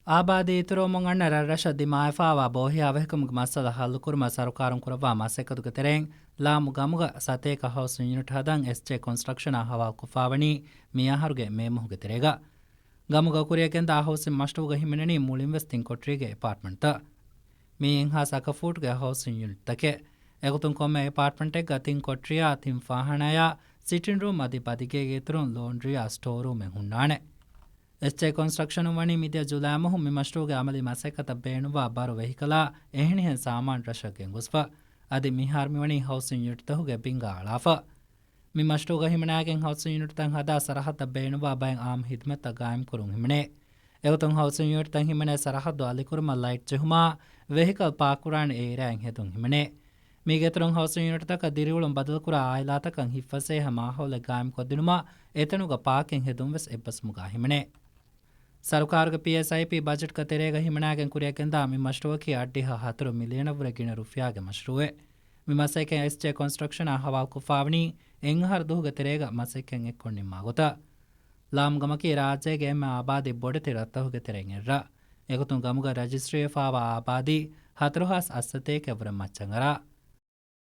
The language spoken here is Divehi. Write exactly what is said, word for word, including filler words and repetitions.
އާބާދީ އިތުރުވުމުން އަންނަ ރަށްރަށަށް ދިމާވެފާވާ ބޯހިޔާވަހިކަމުގެ މައްސަލަ ހައްލުކުރުމަށް ސަރުކާރުން ކުރައްވާ މަސައްކަތުގެ ތެރެއިން، ލާމު ގަމުގަ ސަތޭކަ ހައުސިން ޔުނިޓް ހަދަން އެސްޖޭ ކޮންސްޓްރަކްޝަނާ ހަވާލުކޮށްފާވަނީ މި އަހަރުގެ މޭ މަހުގެ ތެރޭގަ. ގަމުގަ ކުރިއަށް ގެންދާ ހައުސިން މަޝްރޫޢުގަ ހިމެނެނީ މުޅިންވެސް ތިން ކޮޓަރީގެ އެޕާޓްމަންޓްތައް. މިއިން ހާސް އަކަ ފޫޓްގެ ހައުސިން ޔުނިޓްތަކެއް. އެގޮތުން ކޮންމެ އެޕާޓްމަންޓެއްގަ ތިން ކޮޓަރިއާ ތިން ފާހާނާޔާ ސިޓިން ރޫމް އަދި ބަދިގޭގެ އިތުރުން ލޯންޑްރީއާ ސްޓޯރޫމެއް ހުންނާނެ. އެސްޖޭ ކޮންސްޓްރަކްޝަނުން ވަނީ މިދިޔަ ޖުލައި މަހު މި މަޝްރޫޢުގެ އަމަލީ މަސައްކަތަށް ބޭނުންވާ ބަރު ވެހިކަލާ އެހެނިހެން ސާމާނު ރަށަށް ގެންގޮސްފަ. އަދި މިހާރު މިވަނީ ހައުސިން ޔުނިޓްތަކުގެ ބިންގާ އަޅާފަ. މި މަޝްރޫޢުގަ ހިމަނާގެން ހައުސިން ޔުނިޓްތައް ހަދާ ސަރަހައްދަށް ބޭނުންވާ ބައެއް އާއްމު ހިދުމަތްތައް ގާއިމްކުރުން ހިމެނޭ. އެގޮތުން ހައުސިން ޔުނިޓްތައް ހިމެނޭ ސަރަހައްދު އަލިކުރުމަށް ލައިޓް ޖެހުމާ، ވެހިކަލް ޕާކްކުރާނެ އޭރިއާއިން ހެދުން ހިމެނޭ. މީގެއިތުރުން ހައުސިން ޔުނިޓްތަކަށް ދިރިއުޅުން ބަދަލުކުރާ އާއިލާތަކަށް ހިތްފަސޭހަ މާހައުލެއް ގާއިމްކޮށްދިނުމަށް އެތަނުގަ ޕާކިން ހެދުން ވެސް އެއްބަސްވުމުގަ ހިމެނޭ. ސަރުކާރުގެ ޕީއެސްއައިޕީ ބަޖެޓްގެ ތެރޭގަ ހިމަނާގެން ކުރިއަށް ގެންދާ މި މަޝްރޫޢަކީ އަށްޑިހަ ހަތަރު މިލިއަނަށްވުރެ ގިނަ ރުފިޔާގެ މަޝްރޫޢެއް. މި މަސައްކަތް އެސްޖޭ ކޮންސްޓްރަކްޝަނާ ހަވާލުކޮށްފާވަނީ އެއްއަހަރު ދުވަހުގެ ތެރޭގަ މަސައްކަތް އެއްކޮށް ނިންމާ ގޮތަށް. ލާމު ގަމަކީ ރާއްޖޭގެ އެންމެ އާބާދީ ބޮޑެތި ރަށްތަކުގެ ތެރެއިން އެއްރަށް. އެގޮތުން ގަމުގަ ރަޖިސްޓްރީވެފާވާ އާބާދީ ހަތަރު ހާސް އަށްސަތޭކައަށްވުރެ މައްޗަށް އަރާ.